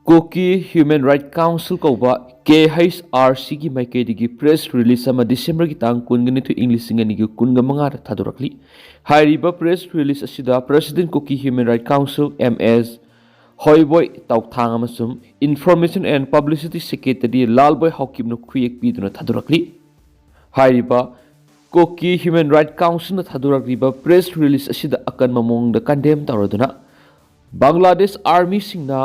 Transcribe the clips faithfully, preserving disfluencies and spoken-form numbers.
Kuki Human Rights Council ꯀꯧꯕ K H R C ꯒꯤ ꯃꯥꯏꯀꯩꯗꯒꯤ press release ꯑꯃ December ꯒꯤ ꯇꯥꯡ ꯀꯨꯟꯒ ꯅꯤꯊꯣꯏ, ꯏꯪ ꯂꯤꯁꯤꯡ ꯑꯅꯤꯒ ꯀꯨꯟꯒ ꯃꯉꯥꯗ ꯊꯥꯗꯣꯔꯛꯂꯤ꯫ ꯍꯥꯏꯔꯤꯕ press release ꯑꯁꯤꯗ President Kuki Human Rights Council, M S, ꯍꯣꯏꯕꯣꯏ ꯇꯥꯎꯊꯥꯡ ꯑꯃꯁꯨꯡ Information and Publicity Secretary ꯂꯥꯜꯕꯣꯏ ꯍꯥꯎꯀꯤꯞꯅ ꯈꯨꯌꯦꯛ ꯄꯤꯗꯨꯅ ꯊꯥꯗꯣꯔꯛꯂꯤ꯫ ꯍꯥꯏꯔꯤꯕ Kuki Human Rights Councilꯅ ꯊꯥꯗꯣꯔꯛꯂꯤꯕ press release ꯑꯁꯤꯗ ꯑꯀꯟꯕ ꯃꯑꯣꯡꯗ condemn ꯇꯧꯔꯗꯨꯅ, ꯕꯪꯒ꯭ꯂꯥꯗꯦꯁ armyꯁꯤꯡꯅ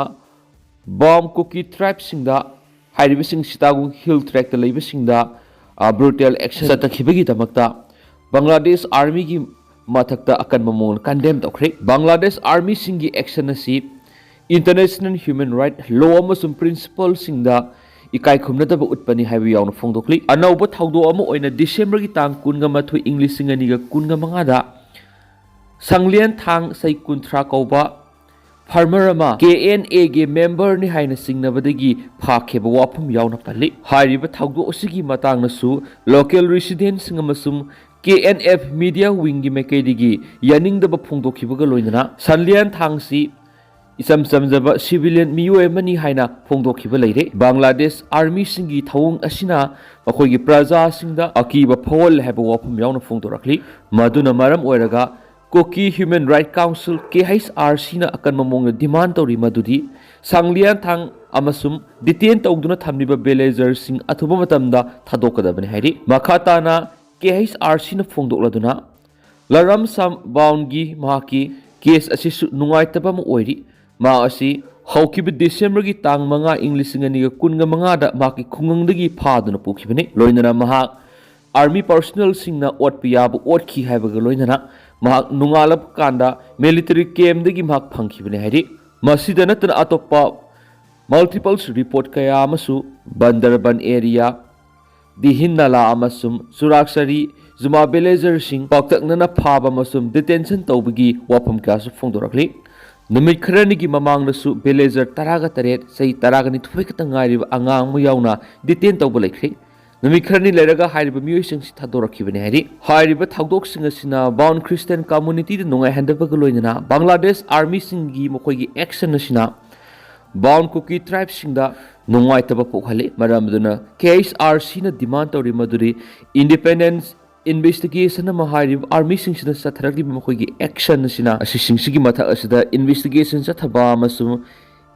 ꯕꯥꯎꯝ ꯀꯨꯀꯤ tribeꯁꯤꯡꯗ, ꯍꯥꯏꯔꯤꯕꯁꯤꯡ ꯁꯤꯇꯥꯒꯨ Hill Tractꯇ ꯂꯩꯕꯁꯤꯡꯗ, ꯑ, brutal action ꯆꯠꯊꯈꯤꯕꯒꯤꯗꯃꯛꯇ ꯕꯪꯒ꯭ꯂꯥꯗꯦꯁ armyꯒꯤ ꯃꯊꯛꯇ ꯑꯀꯟꯕ ꯃꯑꯣꯡꯗ condemn ꯇꯧꯈ꯭ꯔꯦ꯫ ꯕꯪꯒ꯭ꯂꯥꯗꯦꯁ armyꯁꯤꯡꯒꯤ action ꯑꯁꯤ international human right law ꯑꯃꯁꯨꯡ principleꯁꯤꯡꯗ ꯏꯀꯥꯏ ꯈꯨꯝꯅꯗꯕ ꯎꯠꯄꯅꯤ ꯍꯥꯏꯕ ꯌꯥꯎꯅ ꯐꯣꯡꯗꯣꯛꯂꯤ꯫ ꯑꯅꯧꯕ ꯊꯧꯗꯣꯛ ꯑꯃ ꯑꯣꯏꯅ Decemberꯒꯤ ꯇꯥꯡ ꯀꯨꯟꯒ ꯃꯥꯊꯣꯏ, ꯏꯪ ꯂꯤꯁꯤꯡ ꯑꯅꯤꯒ ꯀꯨꯟꯒ ꯃꯉꯥꯗ ꯁꯪꯂꯤꯌꯥꯟ ꯊꯥꯡ ꯆꯍꯤ ꯀꯨꯟꯊ꯭ꯔꯥ ꯀꯧꯕ farmer ꯑꯃ K N Aꯒꯤ memberꯅꯤ ꯍꯥꯏꯅ ꯆꯤꯡꯅꯕꯗꯒꯤ ꯐꯥꯈꯤꯕ ꯋꯥꯐꯝ ꯌꯥꯎꯅ ꯄꯜꯂꯤ꯫ ꯍꯥꯏꯔꯤꯕ ꯊꯧꯗꯣꯛ ꯑꯁꯤꯒꯤ ꯃꯇꯥꯡꯗꯁꯨ local residentꯁꯤꯡ ꯑꯃꯁꯨꯡ K N F media wingꯒꯤ ꯃꯥꯏꯀꯩꯗꯒꯤ ꯌꯥꯅꯤꯡꯗꯕ ꯐꯣꯡꯗꯣꯛꯈꯤꯕꯒ ꯂꯣꯏꯅꯅ ꯁꯟꯂꯤꯌꯥꯟ ꯊꯥꯡꯁꯤ ꯏꯆꯝ ꯆꯝꯖꯕ civilian ꯃꯤꯑꯣꯏ ꯑꯃꯅꯤ ꯍꯥꯏꯅ ꯐꯣꯡꯗꯣꯛꯈꯤꯕ ꯂꯩꯔꯦ꯫ ꯕꯪꯒ꯭ꯂꯥꯗꯦꯁ armyꯁꯤꯡꯒꯤ ꯊꯧꯑꯣꯡ ꯑꯁꯤꯅ ꯃꯈꯣꯏꯒꯤ ꯄ꯭ꯔꯖꯥꯁꯤꯡꯗ ꯑꯀꯤꯕ ꯐꯥꯎꯍꯜꯂꯦ ꯍꯥꯏꯕ ꯋꯥꯐꯝ ꯌꯥꯎꯅ ꯐꯣꯡꯗꯣꯔꯛꯂꯤ꯫ ꯃꯗꯨꯅ ꯃꯔꯝ ꯑꯣꯏꯔꯒ Kuki Human Rights Council, K H R Cꯅ ꯑꯀꯟꯕ ꯃꯑꯣꯡꯗ demand ꯇꯧꯔꯤ ꯃꯗꯨꯗꯤ ꯁꯪꯂꯤꯌꯥꯟ ꯊꯥꯡ ꯑꯃꯁꯨꯡ detain ꯇꯧꯗꯨꯅ ꯊꯝꯂꯤꯕ villagerꯁꯤꯡ ꯑꯊꯨꯕ ꯃꯇꯝꯗ ꯊꯥꯗꯣꯛꯀꯗꯕꯅꯤ ꯍꯥꯏꯔꯤ꯫ ꯃꯈꯥ ꯇꯥꯅ K H R Cꯅ ꯐꯣꯡꯗꯣꯛꯂꯗꯨꯅ, ꯂꯔꯝꯁꯝ ꯕꯥꯎꯟꯒꯤ ꯃꯍꯥꯛꯀꯤ case ꯑꯁꯤꯁꯨ ꯅꯨꯡꯉꯥꯏꯇꯕ ꯑꯃ ꯑꯣꯏꯔꯤ꯫ ꯃꯍꯥꯛ ꯑꯁꯤ ꯍꯧꯈꯤꯕ Decemberꯒꯤ ꯇꯥꯡ ꯃꯉꯥ, ꯏꯪ ꯂꯤꯁꯤꯡ ꯑꯅꯤꯒ ꯀꯨꯟꯒ ꯃꯉꯥꯗ ꯃꯍꯥꯛꯀꯤ ꯈꯨꯡꯒꯪꯗꯒꯤ ꯐꯥꯗꯨꯅ ꯄꯨꯈꯤꯕꯅꯤ꯫ ꯂꯣꯏꯅꯅ ꯃꯍꯥꯛ army personnelꯁꯤꯡꯅ ꯑꯣꯠꯄ ꯌꯥꯕ ꯑꯣꯠꯈꯤ ꯍꯥꯏꯕꯒ ꯂꯣꯏꯅꯅ ꯃꯍꯥꯛ ꯅꯣꯡꯉꯥꯜꯂꯛꯄ ꯀꯥꯟꯗ military campꯗꯒꯤ ꯃꯍꯥꯛ ꯐꯪꯈꯤꯕꯅꯤ ꯍꯥꯏꯔꯤ꯫ ꯃꯁꯤꯗ ꯅꯠꯇꯅ ꯑꯇꯣꯞꯄ multiple report ꯀꯌꯥ ꯑꯃꯁꯨ ꯕꯟꯗꯔꯕꯟ area, ꯗꯤꯍꯤꯟ ꯅꯥꯂꯥ ꯑꯃꯁꯨꯡ ꯆꯨꯔꯥꯛꯁꯔꯤ ꯖꯨꯃꯥ villagerꯁꯤꯡ ꯄꯥꯛꯇꯛꯅꯅ ꯐꯥꯕ ꯑꯃꯁꯨꯡ detention ꯇꯧꯕꯒꯤ ꯋꯥꯐꯝ ꯀꯌꯥꯁꯨ ꯐꯣꯡꯗꯣꯔꯛꯂꯤ꯫ ꯅꯨꯃꯤꯠ ꯈꯔꯅꯤꯒꯤ ꯃꯃꯥꯡꯗꯁꯨ villager ꯇꯔꯥꯒ ꯇꯔꯦꯠ, ꯆꯍꯤ ꯇꯔꯥꯒ ꯅꯤꯊꯣꯏ ꯈꯛꯇ ꯉꯥꯏꯔꯤꯕ ꯑꯉꯥꯡ ꯑꯃ ꯌꯥꯎꯅ detain ꯇꯧꯕ ꯂꯩꯈ꯭ꯔꯦ꯫ ꯅꯨꯃꯤꯠ ꯈꯔꯅꯤ ꯂꯩꯔꯒ ꯍꯥꯏꯔꯤꯕ ꯃꯤꯑꯣꯏꯁꯤꯡꯁꯤ ꯊꯥꯗꯣꯔꯛꯈꯤꯕꯅꯤ ꯍꯥꯏꯔꯤ꯫ ꯍꯥꯏꯔꯤꯕ ꯊꯧꯗꯣꯛꯁꯤꯡ ꯑꯁꯤꯅ ꯕꯥꯎꯟ Christian communityꯗ ꯅꯨꯡꯉꯥꯏꯍꯟꯗꯕꯒ ꯂꯣꯏꯅꯅ ꯕꯪꯒ꯭ꯂꯥꯗꯦꯁ armyꯁꯤꯡꯒꯤ ꯃꯈꯣꯏꯒꯤ action ꯑꯁꯤꯅ ꯕꯥꯎꯟ ꯀꯨꯀꯤ ꯇ꯭ꯔꯥꯏꯕꯁꯤꯡꯗ ꯅꯨꯡꯉꯥꯏꯇꯕ ꯄꯣꯛꯍꯜꯂꯤ꯫ ꯃꯔꯝ ꯑꯗꯨꯅ ꯀꯦ ꯑꯩꯆ ꯑꯥꯔ ꯁꯤꯅ ꯗꯤꯃꯥꯟ ꯇꯧꯔꯤ ꯃꯗꯨꯗꯤ ꯏꯟꯗꯤꯄꯦꯟꯗꯦꯟꯁ ꯏꯟꯚꯦꯁꯇꯤꯒꯦꯁꯟ ꯑꯃ ꯍꯥꯏꯔꯤꯕ ꯑꯥꯔꯃꯤꯁꯤꯡꯁꯤꯅ ꯆꯠꯊꯔꯛꯂꯤꯕ ꯃꯈꯣꯏꯒꯤ ꯑꯦꯛꯁꯟ ꯑꯁꯤꯅ ꯑꯁꯤꯁꯤꯡꯁꯤꯒꯤ ꯃꯊꯛ ꯑꯁꯤꯗ ꯏꯟꯚꯦꯁꯇꯤꯒꯦꯁꯟ ꯆꯠꯊꯕ ꯑꯃꯁꯨꯡ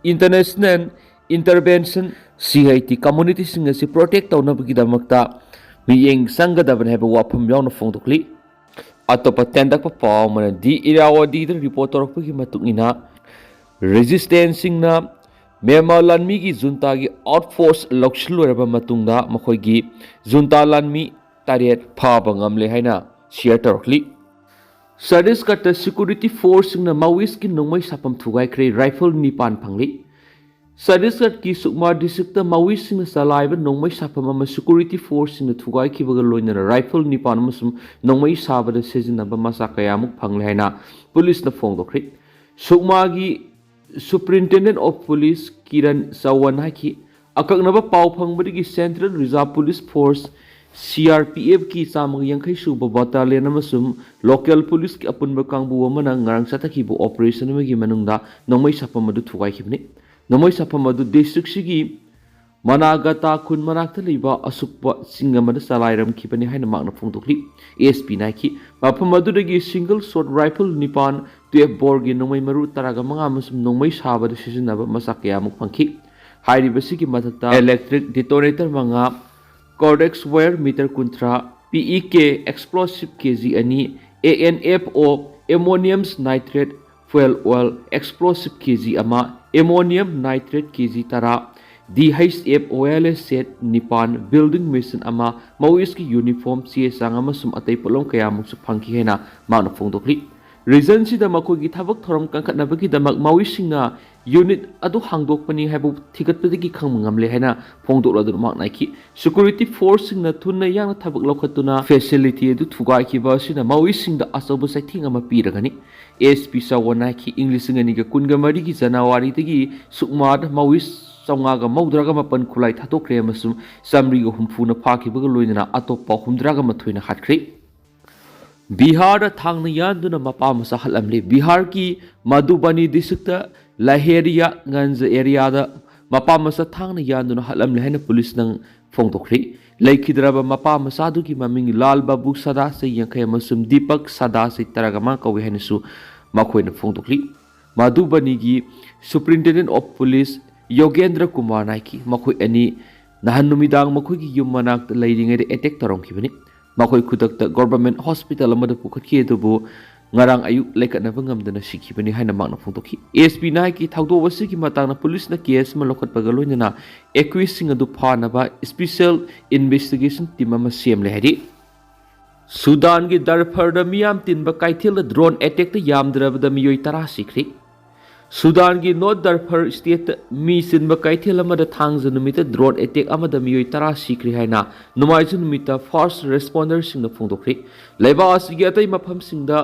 international intervention, C I T, ꯀꯝꯃꯨꯅꯤꯇꯤꯁꯤꯡ ꯑꯁꯤ ꯄ꯭ꯔꯣꯇꯦꯛ ꯇꯧꯅꯕꯒꯤꯗꯃꯛꯇ ꯃꯤꯠꯌꯦꯡ ꯆꯪꯒꯗꯕꯅꯤ ꯍꯥꯏꯕ ꯋꯥꯐꯝ ꯌꯥꯎꯅ ꯐꯣꯡꯗꯣꯛꯂꯤ꯫ ꯑꯇꯣꯞꯄ ꯇꯦꯟꯗꯛꯄ ꯄꯥꯎ ꯑꯃꯅ ꯗꯤ ꯏꯔꯥꯋꯥꯗꯤꯗ ꯔꯤꯄꯣꯔꯠ ꯇꯧꯔꯛꯄꯒꯤ ꯃꯇꯨꯡ ꯏꯟꯅ, ꯔꯦꯖꯤꯁꯇꯦꯟꯁꯁꯤꯡꯅ ꯃ꯭ꯌꯥꯟꯃꯥꯔ ꯂꯥꯟꯃꯤꯒꯤ ꯖꯨꯟꯇꯥꯒꯤ ꯑꯥꯎꯠꯄꯣꯁ ꯂꯧꯁꯤꯜꯂꯣꯏꯔꯕ ꯃꯇꯨꯡꯗ ꯃꯈꯣꯏꯒꯤ ꯖꯨꯟꯇꯥ ꯂꯥꯟꯃꯤ ꯇꯔꯦꯠ ꯐꯥꯕ ꯉꯝꯂꯦ ꯍꯥꯏꯅ ꯁꯤꯌꯔ ꯇꯧꯔꯛꯂꯤ꯫ ꯆꯇꯤꯁꯒꯔꯗ ꯁꯦꯀ꯭ꯌꯨꯔꯤꯇꯤ ꯐꯣꯔꯁꯁꯤꯡꯅ ꯃꯥꯋꯤꯁꯀꯤ ꯅꯣꯡꯃꯩ ꯁꯥꯐꯝ ꯊꯨꯒꯥꯏꯈ꯭ꯔꯦ, ꯔꯥꯏꯐꯜ ꯅꯤꯄꯥꯟ ꯐꯪꯂꯤ꯫ ꯆꯇꯤꯁꯒꯔꯗꯀꯤ ꯁꯨꯛꯃꯥ ꯗꯤꯁꯇ꯭ꯔꯤꯛꯇ ꯃꯥꯋꯤꯁꯁꯤꯡꯅ ꯆꯂꯥꯏꯕ ꯅꯣꯡꯃꯩ ꯁꯥꯐꯝ ꯑꯃ ꯁꯦꯀ꯭ꯌꯨꯔꯤꯇꯤ ꯐꯣꯔꯁꯁꯤꯡꯅ ꯊꯨꯒꯥꯏꯈꯤꯕꯒ ꯂꯣꯏꯅꯅ ꯔꯥꯏꯐꯜ ꯅꯤꯄꯥꯟ ꯑꯃꯁꯨꯡ ꯅꯣꯡꯃꯩ ꯁꯥꯕꯗ ꯁꯤꯖꯤꯟꯅꯕ ꯃꯆꯥꯛ ꯀꯌꯥꯃꯨꯛ ꯐꯪꯂꯦ ꯍꯥꯏꯅ ꯄꯨꯂꯤꯁꯅ ꯐꯣꯡꯗꯣꯛꯈ꯭ꯔꯤ꯫ ꯁꯨꯛꯃꯥꯒꯤ superintendent of police Kiran Chavan ꯍꯥꯏꯈꯤ, ꯑꯀꯛꯅꯕ ꯄꯥꯎ ꯐꯪꯕꯗꯒꯤ central reserve police force, C R P ꯑꯦꯐꯀꯤ ꯆꯥꯝꯃꯒ ꯌꯥꯡꯈꯩ ꯁꯨꯕ ꯕꯠꯇꯥꯂꯤꯌꯟ ꯑꯃꯁꯨꯡ ꯂꯣꯀꯦꯜ ꯄꯨꯂꯤꯁꯀꯤ ꯑꯄꯨꯟꯕ ꯀꯥꯡꯕꯨ ꯑꯃꯅ ꯉꯔꯥꯡ ꯆꯠꯊꯈꯤꯕ ꯑꯣꯄꯔꯦꯁꯟ ꯑꯃꯒꯤ ꯃꯅꯨꯡꯗ ꯅꯣꯡꯃꯩ ꯁꯥꯐꯝ ꯑꯗꯨ ꯊꯨꯒꯥꯏꯈꯤꯕꯅꯤ꯫ ꯅꯣꯡꯃꯩ ꯁꯥꯐꯝ ꯑꯗꯨ ꯗꯤꯁꯇ꯭ꯔꯤꯛꯁꯤꯒꯤ ꯃꯅꯥꯒꯇꯥ ꯈꯨꯟ ꯃꯅꯥꯛꯇ ꯂꯩꯕ ꯑꯁꯨꯛꯄ ꯆꯤꯡ ꯑꯃꯗ ꯆꯂꯥꯏꯔꯝꯈꯤꯕꯅꯤ ꯍꯥꯏꯅ ꯃꯍꯥꯛꯅ ꯐꯣꯡꯗꯣꯛꯂꯤ꯫ ꯑꯦꯁ ꯄꯤꯅ ꯍꯥꯏꯈꯤ, ꯃꯐꯝ ꯑꯗꯨꯗꯒꯤ ꯁꯤꯡꯒꯜ ꯁꯣꯠ ꯔꯥꯏꯐꯜ ꯅꯤꯄꯥꯟ, ꯇꯨꯌꯦꯜꯐ ꯕꯣꯔꯒꯤ ꯅꯣꯡꯃꯩ ꯃꯔꯨ ꯇꯔꯥꯒ ꯃꯉꯥ ꯑꯃꯁꯨꯡ ꯅꯣꯡꯃꯩ ꯁꯥꯕꯗ ꯁꯤꯖꯤꯟꯅꯕ ꯃꯆꯥꯛ ꯀꯌꯥꯃꯨꯛ ꯐꯪꯈꯤ꯫ ꯍꯥꯏꯔꯤꯕꯁꯤꯒꯤ ꯃꯊꯛꯇ ꯏꯂꯦꯛꯇ꯭ꯔꯤꯛ ꯗꯤꯇꯣꯅꯦꯇꯔ ꯃꯉꯥ, ꯀꯣꯔꯗꯦꯛꯁ ꯋꯥꯌꯔ ꯃꯤꯇꯔ ꯀꯨꯟꯊ꯭ꯔꯥ, ꯄꯤ ꯏ ꯀꯦ ꯑꯦꯛꯁꯄ꯭ꯂꯣꯁꯤꯞ ꯀꯦ ꯖꯤ ꯑꯅꯤ, ꯑꯦ N F O, ammonium nitrate fuel oil explosive K G ꯑꯃ, ꯑꯦꯃꯣꯅꯤꯌꯝ ꯅꯥꯏꯇ꯭ꯔꯦꯠ ꯀꯦ ꯖꯤ ꯇꯔꯥ, D H F O L S set ꯅꯤꯄꯥꯟ, ꯕꯤꯜꯗꯤꯡ ꯃꯦꯁꯤꯟ ꯑꯃ, ꯃꯥꯋꯤꯁꯀꯤ ꯌꯨꯅꯤꯐꯣꯔꯝ, ꯆꯦ ꯆꯥꯡ ꯑꯃꯁꯨꯡ ꯑꯇꯩ ꯄꯣꯠꯂꯝ ꯀꯌꯥꯃꯨꯛꯁꯨ ꯐꯪꯈꯤ ꯍꯥꯏꯅ ꯃꯍꯥꯛꯅ ꯐꯣꯡꯗꯣꯛꯂꯤ꯫ ꯔꯤꯖꯟꯁꯤꯗ ꯃꯈꯣꯏꯒꯤ ꯊꯕꯛ ꯊꯧꯔꯝ ꯀꯟꯈꯠꯅꯕꯒꯤꯗꯃꯛ ꯃꯥꯋꯤꯁꯁꯤꯡꯅ ꯌꯨꯅꯤꯠ ꯑꯗꯨ ꯍꯥꯡꯗꯣꯛꯄꯅꯤ ꯍꯥꯏꯕ ꯊꯤꯒꯠꯄꯗꯒꯤ ꯈꯪꯕ ꯉꯝꯂꯦ ꯍꯥꯏꯅ ꯐꯣꯡꯗꯣꯛꯂꯗꯨꯅ ꯃꯍꯥꯛꯅ ꯍꯥꯏꯈꯤ꯫ ꯁꯦꯀ꯭ꯌꯨꯔꯤꯇꯤ ꯐꯣꯔꯁꯁꯤꯡꯅ ꯊꯨꯅ ꯌꯥꯡꯅ ꯊꯕꯛ ꯂꯧꯈꯠꯇꯨꯅ ꯐꯦꯁꯤꯂꯤꯇꯤ ꯑꯗꯨ ꯊꯨꯒꯥꯏꯈꯤꯕ ꯑꯁꯤꯅ ꯃꯥꯋꯤꯁꯁꯤꯡꯗ ꯑꯆꯧꯕ ꯆꯩꯊꯦꯡ ꯑꯃ ꯄꯤꯔꯒꯅꯤ꯫ ꯑꯦꯁ ꯄꯤ ꯆꯋꯟꯅ ꯍꯥꯏꯈꯤ, ꯏꯪ ꯂꯤꯁꯤꯡ ꯑꯅꯤꯒ ꯀꯨꯟꯒ ꯃꯔꯤꯒꯤ ꯖꯅꯋꯥꯔꯤꯗꯒꯤ ꯁꯨꯛꯃꯥꯗ ꯃꯥꯋꯤꯁ ꯆꯥꯝꯃꯉꯥꯒ ꯃꯧꯗ꯭ꯔꯥꯒ ꯃꯥꯄꯟ ꯈꯨꯠꯂꯥꯏ ꯊꯥꯗꯣꯛꯈ꯭ꯔꯦ ꯑꯃꯁꯨꯡ ꯆꯥꯃꯔꯤꯒ ꯍꯨꯝꯐꯨꯅ ꯐꯥꯈꯤꯕꯒ ꯂꯣꯏꯅꯅ ꯑꯇꯣꯞꯄ ꯍꯨꯝꯗ꯭ꯔꯥꯒ ꯃꯥꯊꯣꯏꯅ ꯍꯥꯠꯈ꯭ꯔꯦ꯫ ꯕꯤꯍꯥꯔꯗ ꯊꯥꯡꯅ ꯌꯥꯟꯗꯨꯅ ꯃꯄꯥ ꯃꯆꯥ ꯍꯥꯠꯂꯝꯂꯤ꯫ ꯕꯤꯍꯥꯔꯒꯤ ꯃꯙꯨꯕꯅꯤ ꯗꯤꯁꯇ꯭ꯔꯤꯛꯇ ꯂꯍꯦꯔꯤꯌꯥꯒꯟꯖ ꯑꯦꯔꯤꯌꯥꯗ ꯃꯄꯥ ꯃꯆꯥ ꯊꯥꯡꯅ ꯌꯥꯟꯗꯨꯅ ꯍꯥꯠꯂꯝꯂꯦ ꯍꯥꯏꯅ ꯄꯨꯂꯤꯁꯅ ꯐꯣꯡꯗꯣꯛꯈ꯭ꯔꯦ꯫ ꯂꯩꯈꯤꯗ꯭ꯔꯕ ꯃꯄꯥ ꯃꯆꯥꯗꯨꯒꯤ ꯃꯃꯤꯡ ꯂꯥꯜ ꯕꯥꯕꯨ ꯁꯗꯥ, ꯆꯍꯤ ꯌꯥꯡꯈꯩ, ꯑꯃꯁꯨꯡ ꯗꯤꯄꯛ ꯁꯗꯥ, ꯆꯍꯤ ꯇꯔꯥꯃꯉꯥ ꯀꯧꯏ ꯍꯥꯏꯅꯁꯨ ꯃꯈꯣꯏꯅ ꯐꯣꯡꯗꯣꯛꯂꯤ꯫ ꯃꯥꯗꯨꯕꯅꯤꯒꯤ Superintendent of Police ꯌꯣꯒꯦꯟꯗ꯭ꯔ ꯀꯨꯃꯥꯔꯅ ꯍꯥꯏꯈꯤ, ꯃꯈꯣꯏ ꯑꯅꯤ ꯅꯍꯥꯟ ꯅꯨꯃꯤꯗꯥꯡ ꯃꯈꯣꯏꯒꯤ ꯌꯨꯝ ꯃꯅꯥꯛꯇ ꯂꯩꯔꯤꯉꯩꯗ ꯑꯦꯇꯦꯛ ꯇꯧꯔꯝꯈꯤꯕꯅꯤ꯫ ꯃꯈꯣꯏ ꯈꯨꯗꯛꯇ ꯒꯣꯚꯔꯟꯃꯦꯟꯠ ꯍꯣꯁꯄꯤꯇꯥꯜ ꯑꯃꯗ ꯄꯨꯈꯠꯈꯤ, ꯑꯗꯨꯕꯨ ꯉꯔꯥꯡ ꯑꯌꯨꯛ ꯂꯩꯈꯠꯅꯕ ꯉꯝꯗꯅ ꯁꯤꯈꯤꯕꯅꯤ ꯍꯥꯏꯅ ꯃꯍꯥꯛꯅ ꯐꯣꯡꯗꯣꯛꯈꯤ꯫ ꯑꯦꯁ ꯄꯤꯅ ꯍꯥꯏꯈꯤ, ꯊꯧꯗꯣꯛ ꯑꯁꯤꯒꯤ ꯃꯇꯥꯡꯗ ꯄꯨꯂꯤꯁꯅ ꯀꯦꯁ ꯑꯃ ꯂꯧꯈꯠꯄꯒ ꯂꯣꯏꯅꯅ ꯑꯦꯀ꯭ꯌꯨꯁꯁꯤꯡ ꯑꯗꯨ ꯐꯥꯅꯕ ꯁ꯭ꯄꯦꯁꯤꯌꯦꯜ ꯏꯟꯚꯦꯁꯇꯤꯒꯦꯁꯟ ꯇꯤꯝ ꯑꯃ ꯁꯦꯝꯂꯦ ꯍꯥꯏꯔꯤ꯫ ꯁꯨꯗꯥꯟꯒꯤ ꯗꯔꯐꯔꯗ ꯃꯤꯌꯥꯝ ꯇꯤꯟꯕ ꯀꯩꯊꯦꯜꯗ ꯗ꯭ꯔꯣꯟ ꯑꯦꯇꯦꯛꯇ ꯌꯥꯝꯗ꯭ꯔꯕꯗ ꯃꯤꯑꯣꯏ ꯇꯔꯥ ꯁꯤꯈ꯭ꯔꯦ꯫ ꯁꯨꯗꯥꯟꯒꯤ ꯅꯣꯔꯠ ꯗꯔꯐꯔ ꯁ꯭ꯇꯦꯠꯇ ꯃꯤ ꯆꯤꯟꯕ ꯀꯩꯊꯦꯜ ꯑꯃꯗ ꯊꯥꯡꯖ ꯅꯨꯃꯤꯠꯇ ꯗ꯭ꯔꯣꯟ ꯑꯦꯇꯦꯛ ꯑꯃꯗ ꯃꯤꯑꯣꯏ ꯇꯔꯥ ꯁꯤꯈ꯭ꯔꯦ ꯍꯥꯏꯅ ꯅꯣꯡꯃꯥꯏꯖꯤꯡ ꯅꯨꯃꯤꯠꯇ ꯐꯥꯔꯁꯠ ꯔꯦꯁꯄꯣꯟꯗꯔꯁꯤꯡꯅ ꯐꯣꯡꯗꯣꯛꯈ꯭ꯔꯦ꯫ ꯂꯩꯕꯥꯛ ꯑꯁꯤꯒꯤ ꯑꯇꯩ ꯃꯐꯝꯁꯤꯡꯗ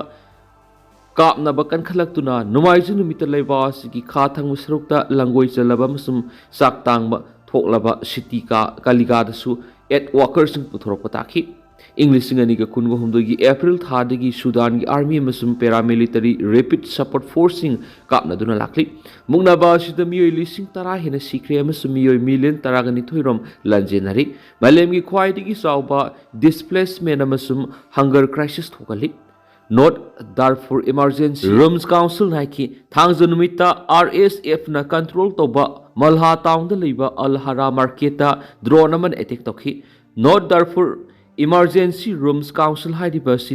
ꯀꯥꯞꯅꯕ ꯀꯟꯈꯠꯂꯛꯇꯨꯅ ꯅꯣꯡꯃꯥꯏꯖꯤꯡ ꯅꯨꯃꯤꯠꯇ ꯂꯩꯕꯥꯛ ꯑꯁꯤꯒꯤ ꯈꯥ ꯊꯪꯕ ꯁꯔꯨꯛꯇ ꯂꯪꯒꯣꯏ ꯆꯜꯂꯕ ꯑꯃꯁꯨꯡ ꯆꯥꯛ ꯇꯥꯡꯕ ꯊꯣꯛꯂꯕ ꯁꯤꯇꯤ ꯀꯥ-, ꯀꯥꯂꯤꯒꯥꯗꯁꯨ ꯑꯦꯠ ꯋꯥꯀꯔꯁꯤꯡ ꯄꯨꯊꯣꯔꯛꯄ ꯇꯥꯈꯤ꯫ ꯏꯪ ꯂꯤꯁꯤꯡ ꯑꯅꯤꯒ ꯀꯨꯟꯒ ꯍꯨꯝꯗꯣꯏꯒꯤ ꯑꯦꯄ꯭ꯔꯤꯜ ꯊꯥꯗꯒꯤ ꯁꯨꯗꯥꯟꯒꯤ ꯑꯥꯔꯃꯤ ꯑꯃꯁꯨꯡ ꯄꯦꯔꯥꯃꯤꯂꯤꯇꯔꯤ ꯔꯦꯄꯤꯗ ꯁꯄꯣꯔꯠ ꯐꯣꯔꯁꯁꯤꯡ ꯀꯥꯞꯅꯗꯨꯅ ꯂꯥꯛꯂꯤ꯫ ꯃꯨꯛꯅꯕ ꯑꯁꯤꯗ ꯃꯤꯑꯣꯏ ꯂꯤꯁꯤꯡ ꯇꯔꯥ ꯍꯦꯟꯅ ꯁꯤꯈ꯭ꯔꯦ ꯑꯃꯁꯨꯡ ꯃꯤꯑꯣꯏ ꯃꯤꯂꯤꯌꯟ ꯇꯔꯥꯒ ꯅꯤꯊꯣꯏ ꯔꯣꯝ ꯂꯥꯟꯖꯦꯟꯅꯔꯤ꯫ ꯃꯥꯂꯦꯝꯒꯤ ꯈ꯭ꯋꯥꯏꯗꯒꯤ ꯆꯥꯎꯕ ꯗꯤꯁꯄ꯭ꯂꯦꯁꯃꯦꯟ ꯑꯃꯁꯨꯡ ꯍꯪꯒꯔ ꯀ꯭ꯔꯥꯏꯁꯤꯁ ꯊꯣꯛꯍꯜꯂꯤ꯫ ꯅꯣꯔꯠ ꯗꯥꯔꯐꯨꯔ ꯏꯃꯥꯔꯖꯦꯟꯁꯤ ꯔꯨꯝꯁ ꯀꯥꯎꯟꯁꯤꯜꯅ ꯍꯥꯏꯈꯤ, ꯊꯥꯡꯖ ꯅꯨꯃꯤꯠꯇ ꯑꯥꯔ ꯑꯦꯁ ꯑꯦꯐꯅ ꯀꯟꯇ꯭ꯔꯣꯜ ꯇꯧꯕ ꯃꯜꯍꯥ ꯇꯥꯎꯟꯗ ꯂꯩꯕ ꯑꯜ ꯍꯔꯥ ꯃꯥꯔꯀꯦꯠꯇ ꯗ꯭ꯔꯣꯟ ꯑꯃꯅ ꯑꯦꯇꯦꯛ ꯇꯧꯈꯤ꯫ ꯅꯣꯔꯠ ꯗꯥꯔꯐꯨꯔ ꯏꯃꯥꯔꯖꯦꯟꯁꯤ ꯔꯨꯝꯁ ꯀꯥꯎꯟꯁꯤꯜ ꯍꯥꯏꯔꯤꯕ ꯑꯁꯤ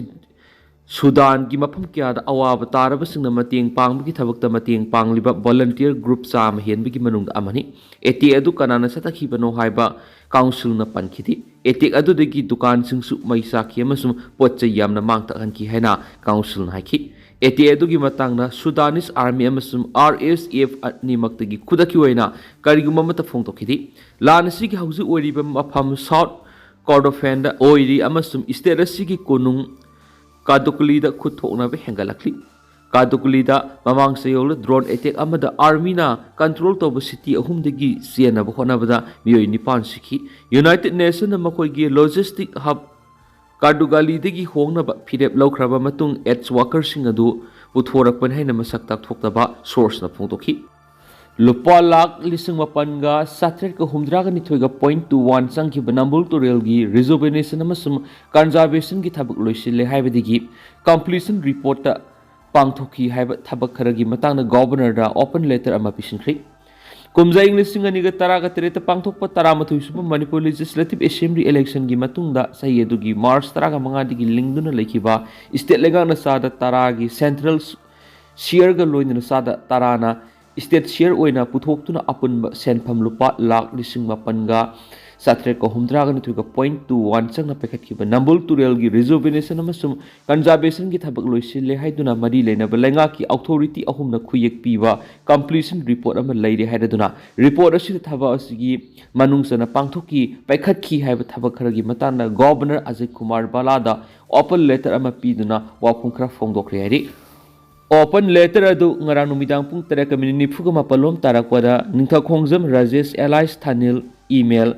ꯁꯨꯗꯥꯟꯒꯤ ꯃꯐꯝ ꯀꯌꯥꯗ ꯑꯋꯥꯕ ꯇꯥꯔꯕꯁꯤꯡꯅ ꯃꯇꯦꯡ ꯄꯥꯡꯕꯒꯤ ꯊꯕꯛꯇ ꯃꯇꯦꯡ ꯄꯥꯡꯂꯤꯕ ꯚꯣꯂꯟꯇꯤꯌꯔ ꯒ꯭ꯔꯨꯞ ꯆꯥꯝꯃ ꯍꯦꯟꯕꯒꯤ ꯃꯅꯨꯡꯗ ꯑꯃꯅꯤ꯫ ꯑꯦꯇꯦꯛ ꯑꯗꯨ ꯀꯅꯥꯅ ꯆꯠꯊꯈꯤꯕꯅꯣ ꯍꯥꯏꯕ ꯀꯥꯎꯟꯁꯤꯜꯅ ꯄꯟꯈꯤꯗꯦ꯫ ꯑꯦꯇꯦꯛ ꯑꯗꯨꯗꯒꯤ ꯗꯨꯀꯥꯟꯁꯤꯡꯁꯨ ꯃꯩ ꯆꯥꯛꯈꯤ ꯑꯃꯁꯨꯡ ꯄꯣꯠ ꯆꯩ ꯌꯥꯝꯅ ꯃꯥꯡ ꯇꯥꯛꯍꯟꯈꯤ ꯍꯥꯏꯅ ꯀꯥꯎꯟꯁꯤꯜꯅ ꯍꯥꯏꯈꯤ꯫ ꯑꯦꯇꯦꯛ ꯑꯗꯨꯒꯤ ꯃꯇꯥꯡꯗ ꯁꯨꯗꯥꯅꯤꯁ ꯑꯥꯔꯃꯤ ꯑꯃꯁꯨꯡ ꯑꯥꯔ ꯑꯦꯁ ꯑꯦꯐ ꯑꯅꯤꯃꯛꯇꯒꯤ ꯈꯨꯗꯛꯀꯤ ꯑꯣꯏꯅ ꯀꯔꯤꯒꯨꯝꯕ ꯑꯃꯠꯇ ꯐꯣꯡꯗꯣꯛꯈꯤꯗꯦ꯫ ꯂꯥꯟ ꯑꯁꯤꯒꯤ ꯍꯧꯖꯤꯛ ꯑꯣꯏꯔꯤꯕ ꯃꯐꯝ ꯁꯥꯎꯠ ꯀꯣꯔꯗꯣꯐꯦꯟꯗ ꯑꯣꯏꯔꯤ ꯑꯃꯁꯨꯡ ꯁ꯭ꯇꯦꯠ ꯑꯁꯤꯒꯤ ꯀꯣꯅꯨꯡ ꯀꯥꯗꯨꯀꯂꯤꯗ ꯈꯨꯠ ꯊꯣꯛꯅꯕ ꯍꯦꯟꯒꯠꯂꯛꯂꯤ꯫ ꯀꯥꯗꯨꯀꯂꯤꯗ ꯃꯃꯥꯡ ꯆꯌꯣꯜꯗ ꯗ꯭ꯔꯣꯟ ꯑꯦꯇꯦꯛ ꯑꯃꯗ ꯑꯥꯔꯃꯤꯅ ꯀꯟꯇ꯭ꯔꯣꯜ ꯇꯧꯕ ꯁꯤꯇꯤ ꯑꯍꯨꯝꯗꯒꯤ ꯆꯦꯟꯅꯕ ꯍꯣꯠꯅꯕꯗ ꯃꯤꯑꯣꯏ ꯅꯤꯄꯥꯟ ꯁꯤꯈꯤ꯫ ꯌꯨꯅꯥꯏꯇꯦꯗ ꯅꯦꯁꯟꯅ ꯃꯈꯣꯏꯒꯤ ꯂꯣꯖꯤꯁꯇꯤꯛ ꯍꯕ ꯀꯥꯗꯨꯒꯥꯂꯤꯗꯒꯤ ꯍꯣꯡꯅꯕ ꯐꯤꯔꯦꯞ ꯂꯧꯈ꯭ꯔꯕ ꯃꯇꯨꯡ, ꯑꯦꯠꯁ ꯋꯥꯀꯔꯁꯤꯡ ꯑꯗꯨ ꯄꯨꯊꯣꯔꯛꯄꯅꯤ ꯍꯥꯏꯅ ꯃꯁꯛ ꯇꯥꯛꯊꯣꯛꯇꯕ ꯁꯣꯔꯁꯅ ꯐꯣꯡꯗꯣꯛꯈꯤ꯫ ꯂꯨꯄꯥ ꯂꯥꯈ ꯂꯤꯁꯤꯡ ꯃꯥꯄꯟꯒ ꯆꯥꯇ꯭ꯔꯦꯠꯀ ꯍꯨꯝꯗ꯭ꯔꯥꯒ ꯅꯤꯊꯣꯏꯒ point two one ꯆꯪꯈꯤꯕ ꯅꯝꯕꯨꯜ ꯇꯨꯔꯦꯜꯒꯤ ꯔꯤꯖꯨꯕꯤꯅꯦꯁꯟ ꯑꯃꯁꯨꯡ ꯀꯟꯖꯥꯔꯕꯦꯁꯟꯒꯤ ꯊꯕꯛ ꯂꯣꯏꯁꯤꯜꯂꯦ ꯍꯥꯏꯕꯗꯒꯤ ꯀꯝꯄ꯭ꯂꯤꯁꯟ ꯔꯤꯄꯣꯔꯠꯇ ꯄꯥꯡꯊꯣꯛꯈꯤ ꯍꯥꯏꯕ ꯊꯕꯛ ꯈꯔꯒꯤ ꯃꯇꯥꯡꯗ ꯒꯣꯚꯔꯅꯔꯗ ꯑꯣꯄꯟ ꯂꯦꯇꯔ ꯑꯃ ꯄꯤꯁꯤꯟꯈ꯭ꯔꯦ꯫ ꯀꯨꯝꯖꯥ ꯏꯪ ꯂꯤꯁꯤꯡ ꯑꯅꯤꯒ ꯇꯔꯥꯒ ꯇꯔꯦꯠꯇ ꯄꯥꯡꯊꯣꯛꯄ ꯇꯔꯥꯃꯥꯊꯣꯏ ꯁꯨꯕ ꯃꯅꯤꯄꯨꯔ ꯂꯦꯖꯤꯁꯂꯦꯇꯤꯚ ꯑꯦꯁꯦꯝꯕ꯭ꯂꯤ ꯏꯂꯦꯛꯁꯟꯒꯤ ꯃꯇꯨꯡꯗ ꯆꯍꯤ ꯑꯗꯨꯒꯤ ꯃꯥꯔꯆ ꯇꯔꯥꯒ ꯃꯉꯥꯗꯒꯤ ꯂꯤꯡꯗꯨꯅ ꯂꯩꯈꯤꯕ ꯏꯁꯇꯦꯠ ꯂꯩꯉꯥꯛꯅ ꯆꯥꯗ ꯇꯔꯥꯒꯤ ꯁꯦꯟꯇ꯭ꯔꯦꯜ ꯁꯤꯌꯔꯒ ꯂꯣꯏꯅꯅ ꯆꯥꯗ ꯇꯔꯥꯅ ꯏꯁꯇꯦꯠ ꯁꯤꯌꯔ ꯑꯣꯏꯅ ꯄꯨꯊꯣꯛꯇꯨꯅ ꯑꯄꯨꯟꯕ ꯁꯦꯟꯐꯝ ꯂꯨꯄꯥ ꯂꯥꯈ ꯂꯤꯁꯤꯡ ꯃꯥꯄꯟꯒ ꯆꯥꯇ꯭ꯔꯦꯠꯀ ꯍꯨꯝꯗ꯭ꯔꯥꯒ ꯅꯤꯊꯣꯏꯒ point two one ꯆꯪꯅ ꯄꯥꯏꯈꯠꯈꯤꯕ ꯅꯝꯕꯨꯜ ꯇꯨꯔꯦꯜꯒꯤ ꯔꯤꯖꯨꯕꯤꯅꯦꯁꯟ ꯑꯃꯁꯨꯡ ꯀꯟꯖꯥꯔꯕꯦꯁꯟꯒꯤ ꯊꯕꯛ ꯂꯣꯏꯁꯤꯜꯂꯦ ꯍꯥꯏꯗꯨꯅ ꯃꯔꯤ ꯂꯩꯅꯕ ꯂꯩꯉꯥꯛꯀꯤ ꯑꯣꯊꯣꯔꯤꯇꯤ ꯑꯍꯨꯝꯅ ꯈꯨꯌꯦꯛ ꯄꯤꯕ ꯀꯝꯄ꯭ꯂꯤꯁꯟ ꯔꯤꯄꯣꯔꯠ ꯑꯃ ꯂꯩꯔꯦ ꯍꯥꯏꯔꯗꯨꯅ ꯔꯤꯄꯣꯔꯠ ꯑꯁꯤꯗ ꯊꯕꯛ ꯑꯁꯤꯒꯤ ꯃꯅꯨꯡ ꯆꯟꯅ ꯄꯥꯡꯊꯣꯛꯈꯤ, ꯄꯥꯏꯈꯠꯈꯤ ꯍꯥꯏꯕ ꯊꯕꯛ ꯈꯔꯒꯤ ꯃꯇꯥꯡꯗ governor Ajit Kumar ꯕꯂꯥꯗ open letter ꯑꯃ ꯄꯤꯗꯨꯅ ꯋꯥꯐꯝ ꯈꯔ ꯐꯣꯡꯗꯣꯛꯈ꯭ꯔꯦ ꯍꯥꯏꯔꯤ꯫ ꯑꯣꯄꯟ ꯂꯦꯇꯔ ꯑꯗꯨ ꯉꯔꯥꯡ ꯅꯨꯃꯤꯗꯥꯡ ꯄꯨꯡ ꯇꯔꯦꯠꯀ ꯃꯤꯅꯤꯠ ꯅꯤꯐꯨꯒ ꯃꯥꯄꯜ ꯂꯣꯝ ꯇꯥꯔꯛꯄꯗ ꯅꯤꯡꯊꯧꯈꯣꯡꯖꯝ Rajesh alias ꯊꯥꯅꯤꯜ, email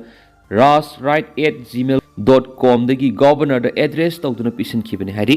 raj right at gmail dot com ꯗꯒꯤ ꯒꯣꯚꯔꯅꯔꯗ ꯑꯦꯗ꯭ꯔꯦꯁ ꯇꯧꯗꯨꯅ ꯄꯤꯁꯤꯟꯈꯤꯕꯅꯤ ꯍꯥꯏꯔꯤ꯫